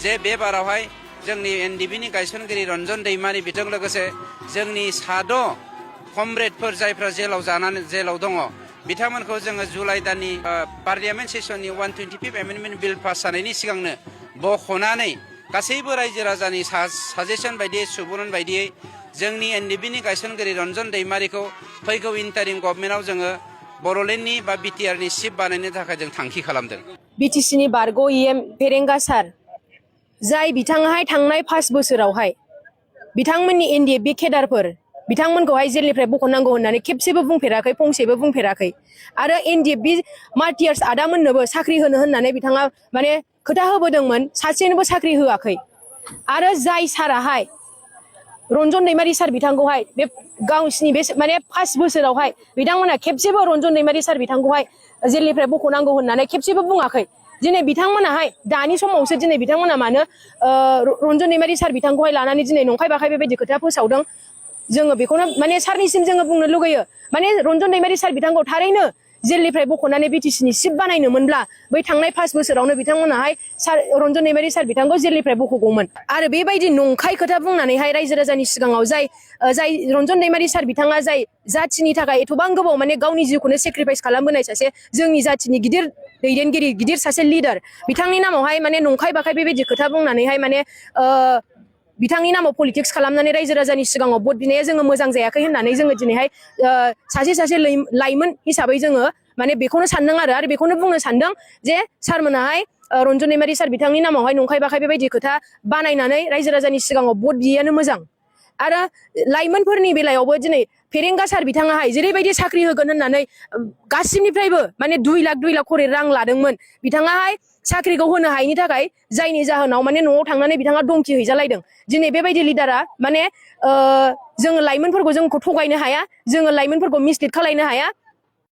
जे बे बारावहाय जोंनि एनडिबिनि गायसनगिरि रन्जन दैमारि बिथां लोगोसे जोंनि साद' कमरेडफोर जायफ्रा जेलाव दङ बिथांमोनखौ जोङो जुलाइ दाननि पार्लियामेन्ट सेसननि 125 एमेन्डमेन्ट बिल पास जानायनि सिगांनो बख'नानै गासैबो रायजो राजानि साजेसन बायदियै सुबुरुन बायदियै जोंनि एनडिबिनि गायसनगिरि रन्जन दैमारिखौ फैगौ इन्टारिम गभर्नमेन्टआव जोङो बर'लेण्डनि बा बिटिआरनि चिफ बानायनो थाखाय जों थांखि खालामदों। बिटिसिनि बारग' इएम फेरेंगा सार जाय बिथाङाहाय थांनाय 5 बोसोरावहाय बिथांमोननि एनडिएफबि केडारफोर बिथांमोनखौहाय जेलनिफ्राय बख'नांगौ होननानै खेबसेबो बुंफेराखै, फंसेबो बुंफेराखै। आरो एनडिएफबि मार्टियार्स आदामोननोबो साख्रि होनो होननानै बिथाङा माने खोथा होबोदोंमोन, सासेनोबो साख्रि होआखै। आरो जाय साराहाय रन्जन दैमारि सार बिथांखौहाय बे गावसिनि बे माने 5 बोसोरावहाय बिथांमोना खेबसेबो रन्जन दैमारि सार बिथांखौहाय जेलनिफ्राय बख'नांगौ होननानै खेबसेबो बुङाखै। दिनै बिथांमोनाहाय दानि समावसो दिनै बिथांमोना मानो रन्जन दैमारि सार बिथांखौहाय लानानै दिनै नंखाय बाखाय बेबायदि खोथा फोसावदों। जोङो बेखौनो माने सारनिसिम जोङो बुंनो लुगैयो, माने रन्जन दैमारि सार बिथांखौ थारैनो जेलनिफ्राय बख'नानै बिटिसिनि चिफ बानायनो मोनब्ला बै थांनाय 5 बोसोरावनो बिथांमोनाहाय रन्जन दैमारि सार बिथांखौ जेलनिफ्राय बख'गौमोन। आरो बेबायदि नंखाय खोथा बुंनानैहाय रायजो राजानि सिगाङाव जाय रन्जन दैमारि सार बिथाङा जाय जाथिनि थाखाय एथबां गोबाव माने गावनि जिउखौनो सेक्रिफाइस खालामबोनाय सासे जोंनि जाथिनि गिदिर दैदेनगिरि, गिदिर सासे लिडार, बिथांनि नामावहाय माने नंखाय बाखाय बेबायदि खोथा बुंनानैहाय माने बिथांनि नामाव पलिटिक्स खालामनानै रायजो राजानि सिगाङाव भट बिनाया जोङो मोजां जायाखै होननानै जोङो दिनैहाय सासे लाइमोन हिसाबै जोङो माने बेखौनो सानदों आरो बेखौनो बुंनो सानदों जे सारमोनाहाय रन्जन दैमारि सार बिथांनि नामावहाय नंखाय बाखाय बेबायदि खोथा बानायनानै रायजो राजानि सिगाङाव भट बियैयानो मोजां। आरो लाइमोनफोरनि बेलायावबो दिनै फेरेंगा सार बिथाङाहाय जेरैबायदि साख्रि होगोन होननानै गासिनिफ्रायबो माने 2 लाख खरि रां लादोंमोन, बिथाङाहाय साख्रिखौ होनो हायैनि थाखाय जायनि जाहोनाव माने न'आव थांनानै बिथाङा धमकी हैजालायदों। दिनै बेबायदि लिडारा माने जोङो लाइमोनफोरखौ जोंखौ थगायनो हाया, जोङो लाइमोनफोरखौ मिसलिड खालायनो हाया।